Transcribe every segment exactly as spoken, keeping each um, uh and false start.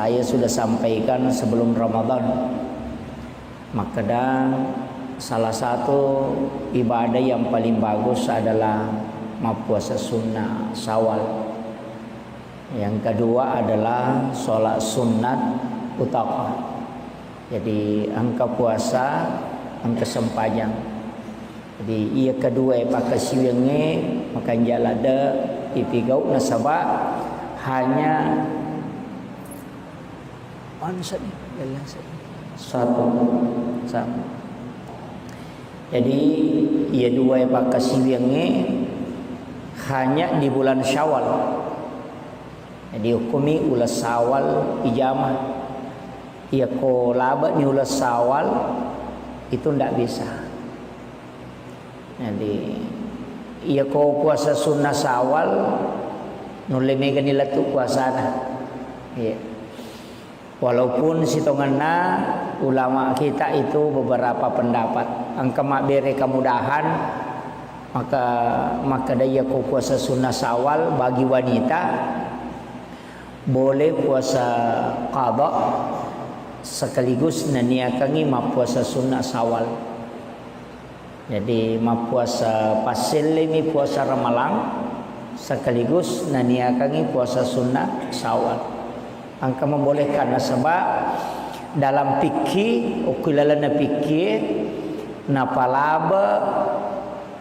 Saya sudah sampaikan sebelum Ramadan, makkeda salah satu ibadah yang paling bagus adalah mappuasa sunnah Syawal. Yang kedua adalah sholat sunat utaqah. Jadi, engka puasa, engka sempajang. Jadi, iya kedua pakkasiwiangnge makanja ladde ipigau nasaba hanya anu seddi, satu. Satu. Jadi, iya dua pakkasiwiangnge hanya di bulan Syawal. Jadi, hukumi uleng Syawal ijama. Iyako labe'ni uleng Syawal, itu ndak bisa. Jadi, iyako puasa sunnah Syawal, nulle megani lettu puasana. Iya. Walaupun sitongenna ulama kita itu beberapa pendapat, engka mabbere kemudahan, maka, makkeda iyako puasa sunnah Syawal bagi wanita, boleh puasa qada sekaligus naniakangi mappuasa sunnah Syawal. Jadi, mappuasa passellemi puasa Ramalang sekaligus naniakangi puasa sunnah Syawal. Engka membolehkan nasaba dalam fikih, okko ilalenna fikih, napalaba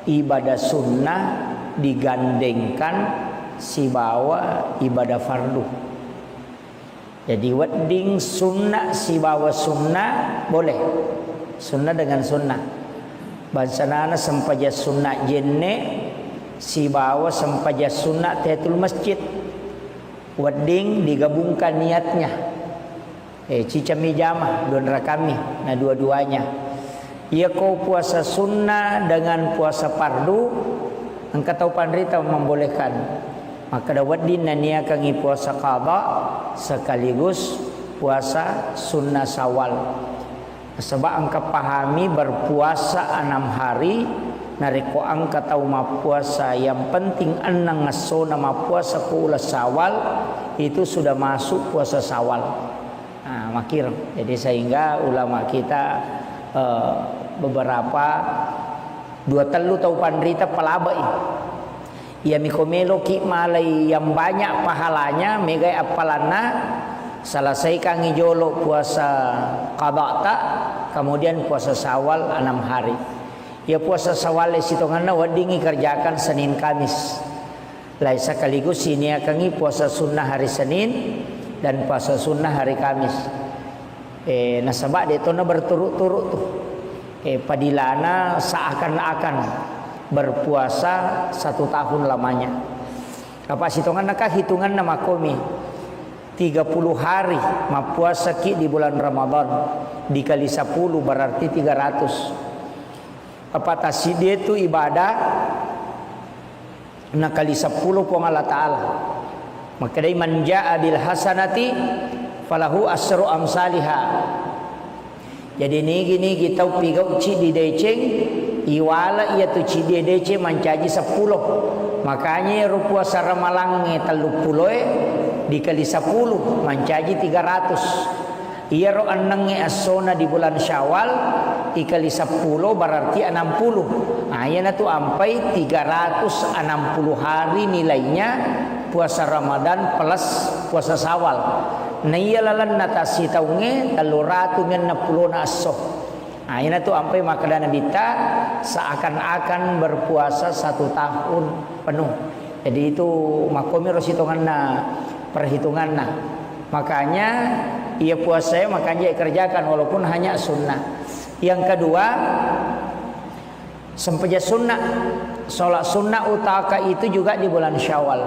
ibadah sunnah digandengkan sibawa ibadah fardu. Jadi, wedding sunnah sibawa sunnah boleh. Sunnah dengan sunnah. Bangsanana sempajang sunnah jenne sibawa sempajang sunnah tahiyatul masjid. Wedding digabungkan niatnya. Eh, cicami jama, dua rakammi, na dua-duanya. Iyako puasa sunnah dengan puasa fardu, engka tau panrita membolehkan. Makkeda wedding naniakangi puasa qada sekaligus puasa sunnah Syawal. Sebab engka pahami berpuasa enam hari, narekko engka tau mappuasa yang penting enneng essona mappuasa ko uleng Syawal, itu sudah masuk puasa Syawal. Nah, makkiro. Jadi, sehingga ulama kita, eh, beberapa dua tellu tau panrita palabai. Iyami ko meloki malai yang banyak pahalanya, megai appalanna, selesaikangi jolo puasa qadata, kemudian puasa Syawal enam hari. Ya, puasa Syawal sitongenna weddingi kerjakan Senin Kamis. Lai sekaligus siniakangi puasa sunnah hari Senin dan puasa sunnah hari Kamis. Eh, nasaba de tona berturut-turut tu. Eh, padilana seakan-akan berpuasa satu tahun lamanya. Apa sitonganna kah hitunganna makomi? Tiga puluh hari mappuasaki di bulan Ramadan, dikali sepuluh berarti tiga ratus. Apa tasidie tu ibadah nakali sepuluh Puang Allah Ta'ala. Makkedai, "Man jaa bil hasanati falahu asru amsaliha." Jadi, nigi-nigi tau pigau ciddi deceng, iwala iyatu ciddi deceng mancaji seppulo. Makanya ero puasa ramalangnge telluppuloe dikali sepuluh mancaji tiga ratus. Iyaro ennengnge essona di bulan Syawal, ikali seppulo berarti enam puluh. Nah, iyanatu ampai tiga ratus enam puluh hari nilainya puasa Ramadan plus puasa Syawal. Nah, iya lalenna tassitaungnge tellu ratu mennang pulona esso. Nah, iyanatu ampai makkeda Nabitta, seakan-akan berpuasa satu tahun penuh. Jadi, itu makkomiro sitonganna perhitunganna. Makanya, iya puasae makanja ikerjakan walaupun hanya sunnah. Yang kedua, sempajang sunnah. Sholat sunnah utaka itu juga di bulan Syawal.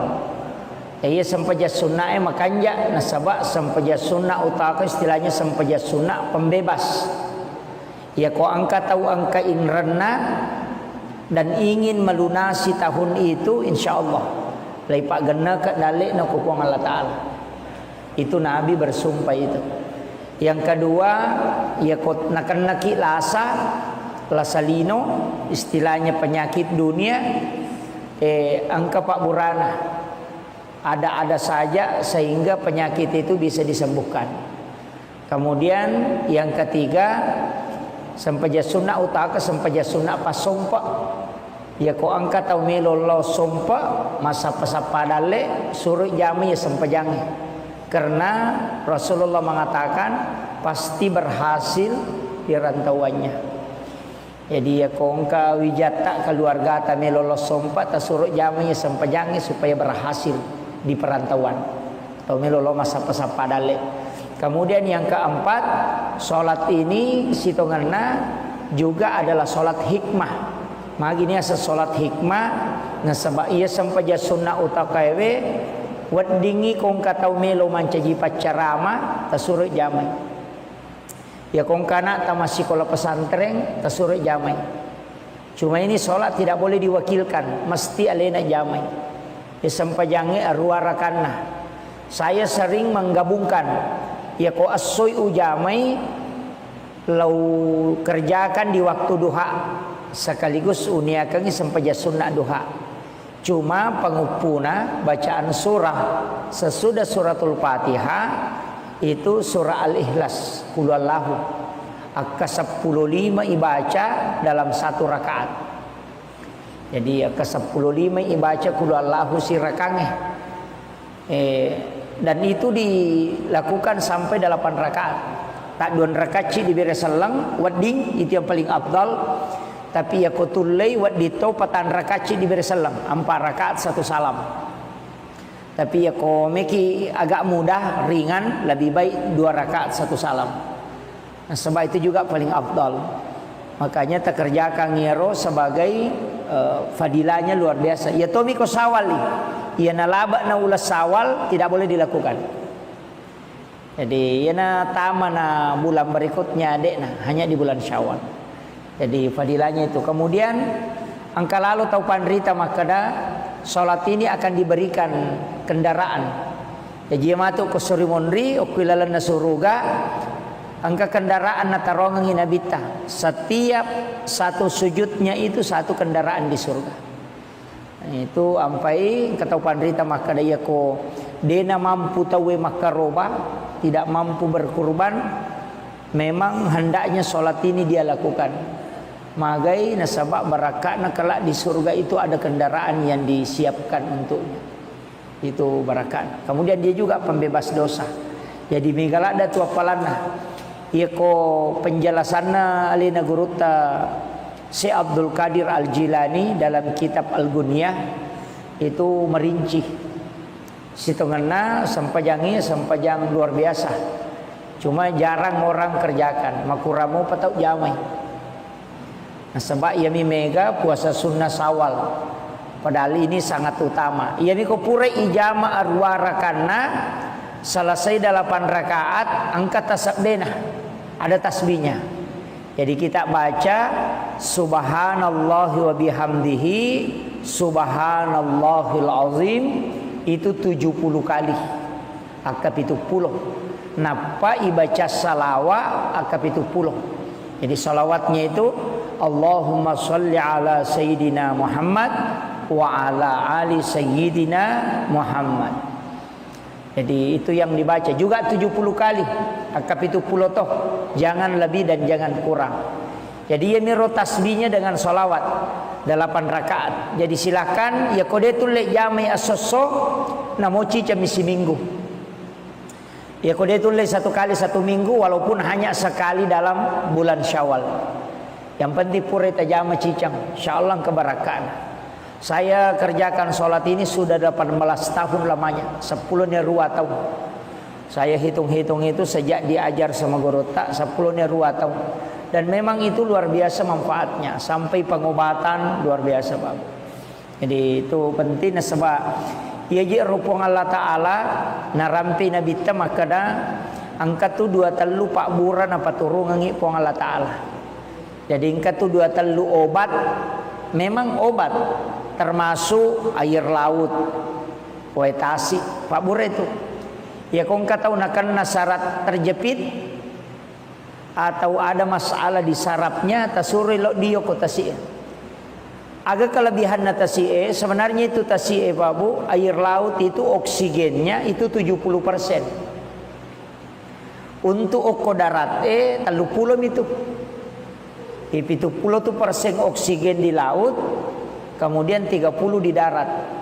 Ya, iya sempajang sunnah e makanja, nasaba sempajang sunnah utaka istilahnya sempajang sunnah pembebas. Yako engka tau engka inrenna dan ingin melunasi tahun itu, insya Allah, leipagenneke dalle'na ku Puang Allah Ta'ala. Itu Nabi bersumpah itu. Yang kedua, yako nakennaki lasa, lasa lino, istilahnya penyakit dunia, eh, engka pabburana. Ada-ada saja sehingga penyakit itu bisa disembuhkan. Kemudian yang ketiga, sempajang sunna utaka sempajang sunna pasompa. Yako engka tau melo lao sompa, massappa-sappa dalle, suro jamai ya sempajangnge. Karena Rasulullah mengatakan pasti berhasil di rantauannya. Jadi, yako engka wijatta keluargata melo lao sompa, tasuro jamai sempajangnge supaya berhasil di perantauan. Atau melo lao massappa-sappa dalle. Kemudian yang keempat, sholat ini sitongenna juga adalah sholat hikmah. Magi niaseng sholat hikmah, nasaba iya sempajang sunna utakaewe, weddingngi ko engka tau melo mancaji paccarama, tasuro jamai. Yako engka anakta massikola pesantren, tasuro jamai. Cuma ini sholat tidak boleh diwakilkan, mesti alena jamai. Ya, sempajangnge arua rakanna. Saya sering menggabungkan, yako essoi ujamai, lau kerjakan di waktu duha, sekaligus uniakangi sempajang sunna duha. Cuma panguppuna bacaan surah sesudah suratul Fatihah itu surah Al-Ikhlas, Qul Huwallahu. Akka seppulo lima ibaca dalam satu rakaat. Jadi, akka seppulo lima ibaca Qul Huwallahu sirakangnge. Eh, dan itu dilakukan sampai delapan rakaat. Tadduan rakacci dibere selleng, wedding, itu yang paling afdal. Tapi yako tullei, wedding to patang rakacci dibere selleng, empat rakaat satu salam. Tapi yako meki agak mudah, ringan, lebih baik dua rakaat satu salam. Nasaba itu juga paling afdal. Makanya takerjakan iyaro sebagai, eh, fadilahnya luar biasa. Iya tomi ko sawali. Iya nalaba na ulas sawal tidak boleh dilakukan. Jadi, iyana tamana bulan berikutnya de'na, hanya di bulan Syawal. Jadi, fadilahnya itu. Kemudian, engka lalo tau panrita makkeda, salat ini akan diberikan kendaraan. Jaji, iya matu ko suri monri, okko ilalenna suruga, engka kendaraan natarongengi Nabitta. Setiap satu sujudnya itu satu kendaraan di surga. Itu ampai engka tau panrita makkeda, iya ko de'na mampu tauwe makkaroba, tidak mampu berkurban, memang hendaknya salat ini dia lakukan. Magai nasaba barakatna kelak di surga itu ada kendaraan yang disiapkan untuknya. Itu barakat. Kemudian dia juga pembebas dosa. Jadi, mega ladda tu appalanna. Iya ko penjelasanna alena gurutta Syekh Abdul Qadir Al-Jilani dalam kitab Al-Ghunyah itu merinci. Sitongenna sempajangnge sempajang luar biasa. Cuma jarang orang kerjakan. Makurang mopa tau jamai. Nasaba iyami mega puasa sunnah Syawal. Padahal ini sangat utama. Iyami ko pura ijama arua rakanna, selesai delapan rakaat, engka tasebbena. Ada tasbihnya. Jadi kita baca, "Subhanallahi wa bihamdihi, subhanallahil azim," itu tujuh puluh kali. Akka pitu pulo. Nappa ibaca salawa akka pitu pulo. Jadi salawatnya itu, "Allahumma shalli ala Sayyidina Muhammad wa ala ali Sayyidina Muhammad." Jadi itu yang dibaca juga tujuh puluh kali. Akka pitu pulo toh. Jangan lebih dan jangan kurang. Jadi, iyamiro tasbihnya dengan salawat delapan rakaat. Jadi, silakan, iya ko de tulle jamai esso-esso, namo cicammi siminggu. Iya ko de tulle satu kali satu minggu, walaupun hanya sekali dalam bulan Syawal. Yang penting pura tajama cicang, insyaallah engka barakkana. Saya kerjakan salat ini sudah delapan belas tahun lamanya, seppulo ni rua tahun. Saya hitung-hitung itu sejak diajar sama gurutta, seppulo ni rua tahun. Dan memang itu luar biasa manfaatnya, sampai pengobatan luar biasa bagus. Jadi itu penting, nasaba iya ji ro Puang Allah Ta'ala narampe Nabitta makkeda, engka tu dua tellu pabbura napaturungengi Puang Allah Ta'ala. Jadi engka tu dua tellu obat, memang obat, termasuk air laut, wae tasi, pabbura itu. Iya ko engka tau nakenna saraf terjepit atau ada masalah di sarafnya, tasuroi lo dio ko tasi. Aga kelebihanna tasi'e? Sebenarnya itu tasi'e, Pak Bu, air laut itu oksigennya itu tujuh puluh persen. Untuk okko darat, eh, tellu pulo mitu. Di pitu pulo tu persen oksigen di laut, kemudian tiga puluh di darat.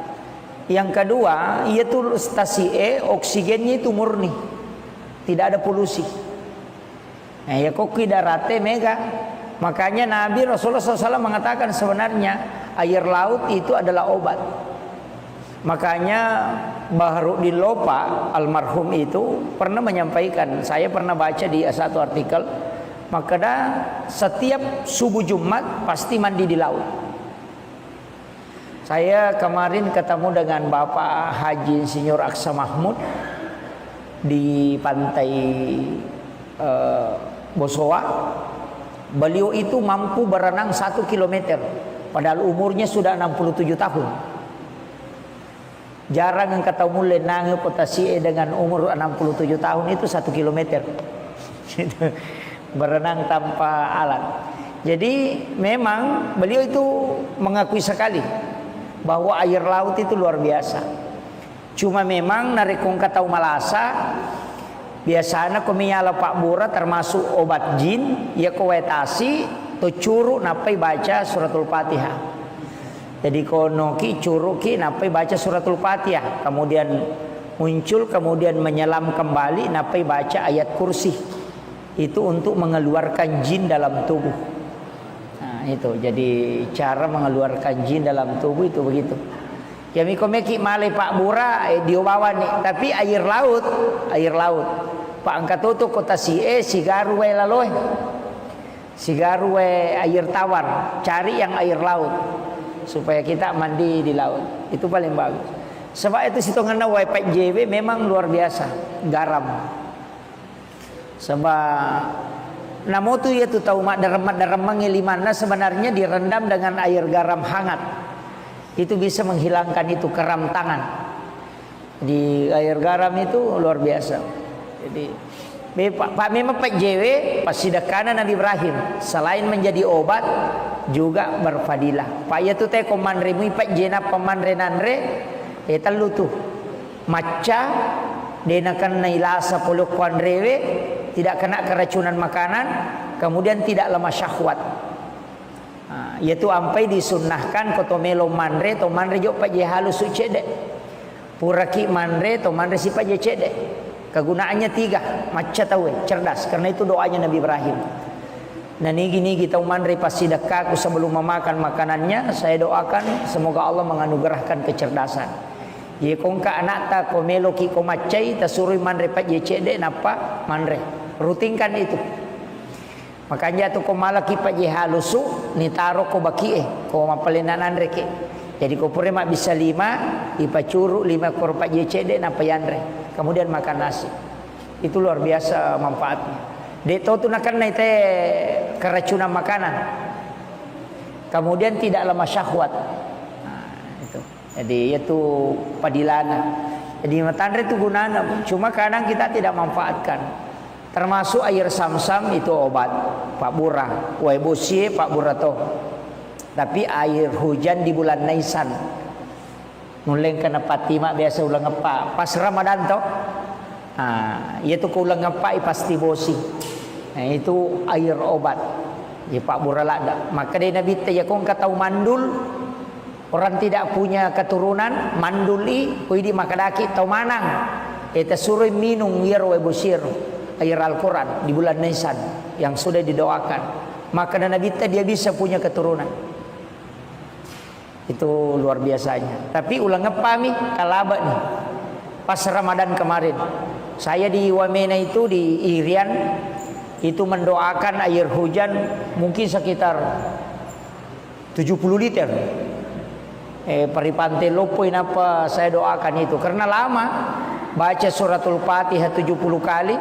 Yang kedua, iya tu tasi'e, oksigennya itu murni. Tidak ada polusi. Nah, ya kok ki darate mega. Makanya Nabi Rasulullah sallallahu alaihi wasallam mengatakan sebenarnya air laut itu adalah obat. Makanya Baharuddin Lopa almarhum itu pernah menyampaikan, saya pernah baca di satu artikel, makanya setiap subuh Jumat pasti mandi di laut. Saya kemarin ketemu dengan Bapak Haji Insinyur Aksa Mahmud di pantai, eh, Bosowa. Beliau itu mampu berenang satu kilometer, padahal umurnya sudah enam puluh tujuh tahun. Jarang engka tau mulle nange ko tasi'e dengan umur enam puluh tujuh tahun itu satu kilometer. Itu berenang tanpa alat. Jadi memang beliau itu mengakui sekali bahwa air laut itu luar biasa. Cuma memang narekko engka tau malasa, biasana ko miyala pabbura termasuk obat jin, iya ko wae tasi, to curu nappai baca suratul Fatihah. Jadi ko noki curuki nappai baca suratul Fatihah, kemudian muncul, kemudian menyelam kembali nappai baca ayat kursi. Itu untuk mengeluarkan jin dalam tubuh. Nah, itu. Jadi cara mengeluarkan jin dalam tubuh itu begitu. Ya miko meki malai pabbura, eh, dio bawani, tapi air laut, air laut. Pak engka toto ko tasi'e, sigaru wae laloe. Sigaru wae air tawar, cari yang air laut supaya kita mandi di laut. Itu paling bagus. Sebab itu sitongenna wae pajjewe memang luar biasa, garam. Sebab namotu iya tu tau maddarem-maddaremmengngi limanna sebenarnya direndam dengan air garam hangat. Itu bisa menghilangkan itu keram tangan. Di air garam itu luar biasa. Jadi, be-, Pak, Pak, memang pajjewe, passidekkana Nabi Ibrahim, selain menjadi obat, juga berfadilah. Pak, iya tu te ko manre mui pajjena pemanre nanre, eh, tellu tu. Macca, de nakennai lasa pole ko anrewe, tidak kena keracunan makanan, kemudian tidak lemah syahwat. Ah, iyatu ampai disunnahkan ko to melo manre, to manre jo pajje halusu cedde. Puraki manre, to manre si pajje cedde. Kegunaannya tiga, macca tauwe, cerdas. Karena itu doanya Nabi Ibrahim. Na nigi-nigi tau manre passidekkaku sebelum memakan makanannya, saya doakan semoga Allah menganugerahkan kecerdasan. Ye kongka anakta ko meloki ko maccai, tasurui manre pajje cedde, nappa manre. Rutinkan itu. Makanja tu ko malaki pajje halusu, nitaro ko bakie, ko mappalenna nanreke. Jadi ko pura mabbissa lima, ipacuru lima koro pajje cedde, nappa yanre. Kemudian makan nasi. Itu luar biasa manfaatnya. De to tu nakennai te keracunan makanan. Kemudian tidak lemah syahwat. Nah, itu. Jadi, itu padilana. Jadi, matanre tu gunana, cuma kadang kita tidak manfaatkan. Termasuk air Sam-Sam itu obat, pabbura. Wae bosie pabbura to. Tapi air hujan di bulan Naisan. Nulleng kena Fatima biasa uleng eppa. Pas Ramadan to. Ah, iya tu ko uleng eppai pasti bosi. Nah, itu air obat. Iya pabbura ladda. Maka dei Nabitta, iya kongka tau mandul, orang tidak punya keturunan, manduli, ko idi makkedaki tau manang, eh, tasuroi minung iyaro wae bosiero, air Al-Quran di bulan Naisan yang sudah didoakan. Maka Nabitta dia bisa punya keturunan. Itu luar biasanya. Tapi uleng eppami, kalabani. Pas Ramadan kemarin, saya di Wamena itu, di Irian, itu mendoakan air hujan mungkin sekitar tujuh puluh liter. Eh, paripante loppoi nappa saya doakan itu. Karena lama, baca suratul Fatihah tujuh puluh kali,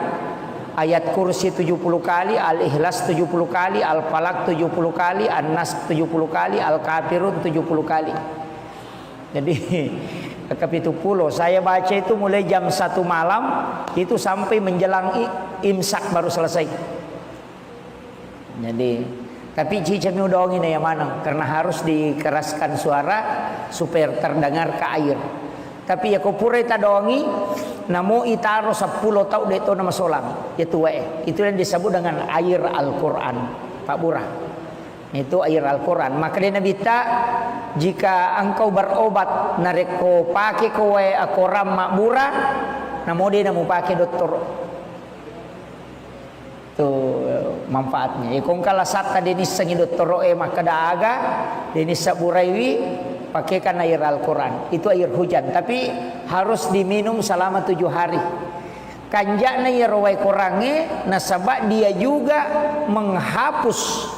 ayat kursi tujuh puluh kali, Al-Ikhlas tujuh puluh kali, Al-Falaq tujuh puluh kali, An-Nas tujuh puluh kali, Al-Kafirun tujuh puluh kali. Jadi, kepitu puluh. Saya baca itu mulai jam satu malam, itu sampai menjelang i-, imsak baru selesai. Jadi, Tapi cicami udaongi na iya maneng, karena harus dikeraskan suara supaya terdengar ke air. Tapi iya ko purai tadaongi, namo itaro seppulo tau de' to namasolang, iya tu wae. Itu yang disebut dengan air Al-Quran, Pak Bura. Itu air Al-Quran. Maka dia Nabi ta, jika engkau berobat, narekko pake ko wae akoram mabbura, namo de' namu pake dottoro. Tu manfaatnya. Iko engka lasatta de' nissengi dottoro'e makkeda aga, de' nisseng buraiwi, pakaikan air Al-Quran. Itu air hujan, tapi harus diminum selama tujuh hari. Kanja'na iyaro wae korangnge, nasaba dia juga menghapus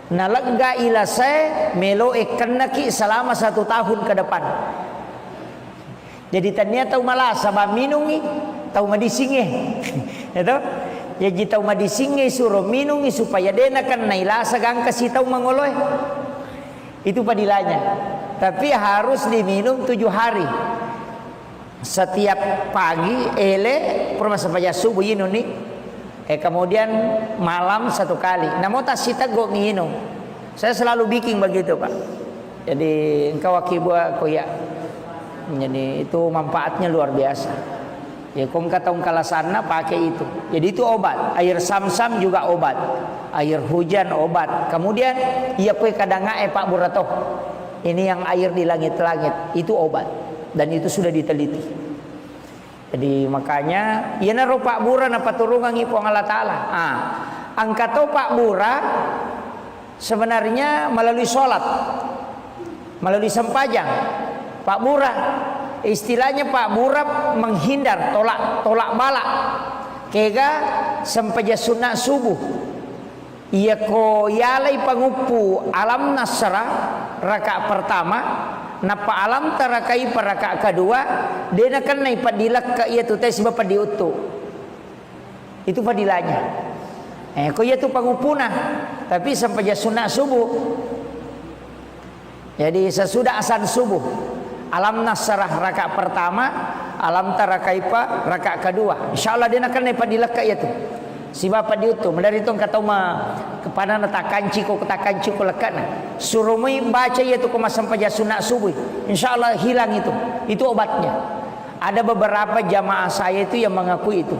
Nalegga ilasae, meloe kennaki selama satu tahun ke depan. Jadi, tania tau malasa ba minungi, tau madisingnge. Ya toh? Jaji, tau madisingnge suro minungi supaya de' nakennai lasa gangka si tau mangoloe. Itu padilanya. Tapi harus diminum tujuh hari. Setiap pagi, ele, pura massempajang subuh inunni. Eh, kemudian malam satu kali. Namo tassiteggo nginung. Saya selalu bikin begitu, Pak. Jadi, engka wakkibua ko iya. Jadi, itu manfaatnya luar biasa. Ya, ko engka tau engka lasanna, pakai itu. Jadi, itu obat. Air samsam juga obat. Air hujan obat. Kemudian, iya koe kadangae, Pak Burato. Ini yang air di langit-langit, itu obat. Dan itu sudah diteliti. Jadi, makanya, iyanaro pabbura napaturungangngi Puang Allah Ta'ala. Ah, engka to pabbura sebenarnya melalui sholat, melalui sempajang. Pabbura, istilahnya pabbura menghindar, tolak, tolak bala. Kega sempajang sunat subuh. Iyako yalai panguppu Alam Nasrah raka pertama, nappa Alam Tara Kaifa raka kedua, de' nakennai peddi lekka iyatu tae siba peddi uttu. Itu fadilanya. Eh, ko iyatu panguppuna, tapi sempajang sunat subuh. Jadi, sesudah azan subuh, Alam Nasrah raka pertama, Alam Tara Kaifa raka kedua. Insya Allah de' nakennai peddi lekka iyatu. Siba peddi uttu, maderri tu engka tau ma-, kepanana takkanciko, takkanciko lekkana. Suro moi baca iyatu ko massempajang sunat subuh. Insya Allah hilang itu. Itu obatnya. Ada beberapa jamaah saya itu yang mengakui itu.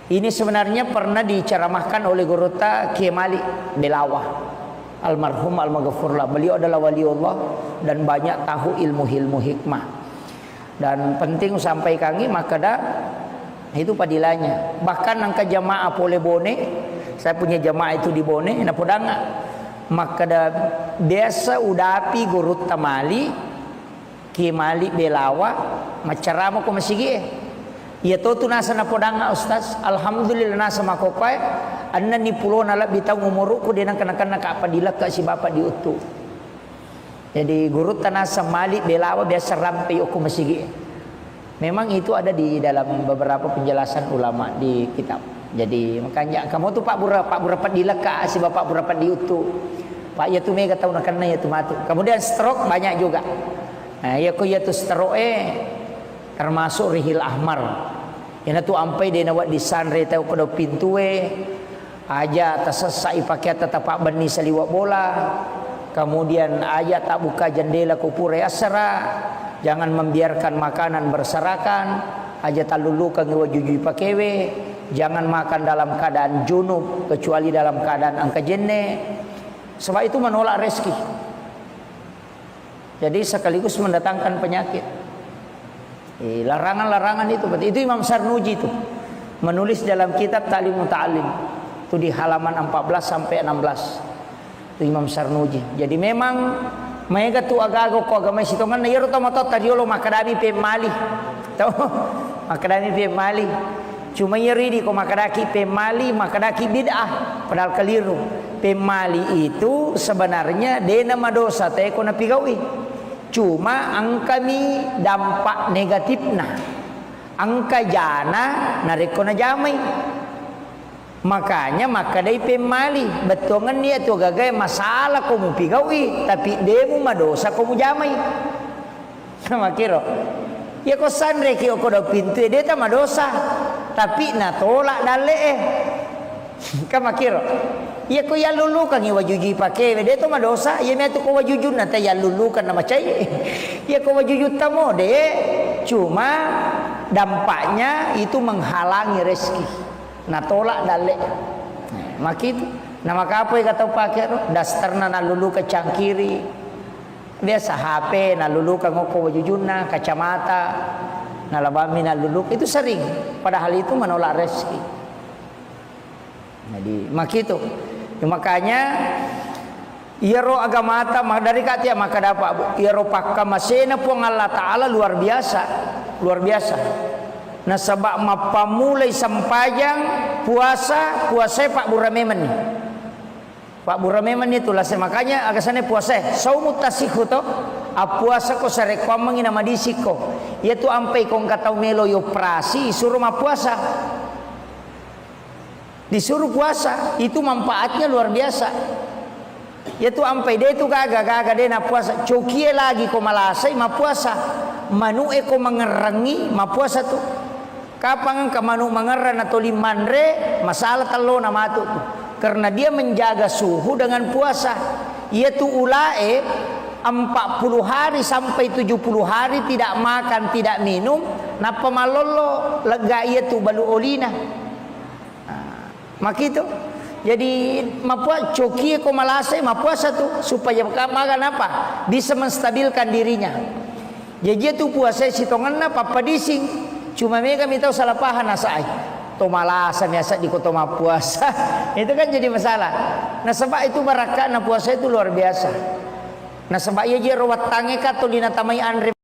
Ini sebenarnya pernah diceramahkan oleh gurutta Kiai Malik Belawa, almarhum almaghfurlah. Beliau adalah waliullah dan banyak tahu ilmu-ilmu hikmah. Dan penting sampaikangi makkeda itu padilanya. Bahkan engka jamaah pole Bone, saya punya jamaah itu di Bone, napodangnga makkeda biasa udapi gurutta Malik, Kiai Malik Belawa maccarama ko masigi'e. Iya to tu naseng napodangnga, Ustaz, alhamdulillah naseng makkokkoe, ennenni pulona lebbi taung umuru'ku de' nengka-nengka ka peddi lekka siba peddi uttu. Jadi gurutta naseng Malik Belawa biasa rampe okko masigi'e. Memang itu ada di dalam beberapa penjelasan ulama di kitab. Jadi makanya kamu tu pabbura, pabbura peddi lekka siba pabbura peddi uttu. Pak, iya tu mega tau nakenna iya tu matu. Kemudian stroke banyak juga. Nah, iya ko iya tu stroke e termasuk rihil ahmar. Iyana tu ampai de' nawedding sanre tau ko dau pintue, aja tasessai pakeatta tapabbenni saliweng bola, kemudian aja tabbuka jendela ko purai assara, jangan membiarkan makanan berserakan, aja tallullukengngi wajujui pakewe, jangan makan dalam keadaan junub kecuali dalam keadaan engka jenne, sebab itu menolak rezeki. Jadi sekaligus mendatangkan penyakit. Eh, larangan-larangan itu, berarti itu Imam Sarnuji itu menulis dalam kitab Ta'lim Muta'allim. Itu di halaman empat belas sampai enam belas. Itu Imam Sarnuji. Jadi memang maega tu aga-aga ko agama sitongenna, iyaro tomatoatta riolo makkedami pemmali. Tau? Makkedami pemmali. Cuma iyaro idi ko makkedaki pemmali, makkedaki bid'ah, padahal keliru. Pemmali itu sebenarnya de'na madosa te ko napigaui. Cuma engkami dampak negatifna. Engka jana narekko najamai. Makanya makkedai pemmali, bettuangenni iyatu gagae masalah ko mupigaui, tapi de' mumadosa ko mujamai. Makiro. Iya ko sanreki okko dau pintue, de' tamadosa. Tapi natolak dalle'e. Kan makkiro. Iya ko yallulukangngi wajujui pakewe, de to madosa, iya metu ko wajujunna te yallulukan na macai. Iya ko wajujutta mo, de. Cuma dampaknya itu menghalangi rezeki. Natolak dalle. Makitu. Na makapoi kata pake ro, dasterna nallulukan cangkiri. Biasa H P nallulukan okko wajujunna, kacamata, nalabammi nallulukan. Itu sering. Padahal itu menolak rezeki. Jadi, makitu. Ya, makanya, iyaro agamata, ma-, dari katia maka dapat, Bu. Iyaro pakkamasena Puang Allah Ta'ala luar biasa. Luar biasa. Nasaba mappamulai sempajang, puasa, puasai pabbura memenni. Pabbura memenni tu lase. Makanya, agasane puasai. Saumu tasihhu to, appuasa ko sarekkoammengi na madisikko. Iyatu ampai ko engka tau melo yoperasi, suro mappuasa. Disuruh puasa, itu manfaatnya luar biasa. Iyatu ampai de tu gaga, gaga de na puasa. Cokie lagi ko malasai, mappuasa. Manu'e ko mangerrangi, mappuasa tu. Kapang engka manu mangerrang na toli manre, masalah tellona matu tu. Karena dia menjaga suhu dengan puasa. Iyatu ulae empat puluh hari sampai tujuh puluh hari tidak makan, tidak minum, nappa mallollo, lega iyatu balu olina. Nah, makitu. Jadi, mapua-, cokie ko malasai, mapuasa tu, supaya ka-, maga napa? Bisa menstabilkan dirinya. Jaji tu puasa sitongenna pappadising. Cuma mega mi tau salah paham nasai. To malasa mi asaddi ko to mappuasa. Itu kan jadi masalah. Nasaba itu barakka'na puasa itu luar biasa. Nasaba iya jero wattangnge ka tuli natamai anre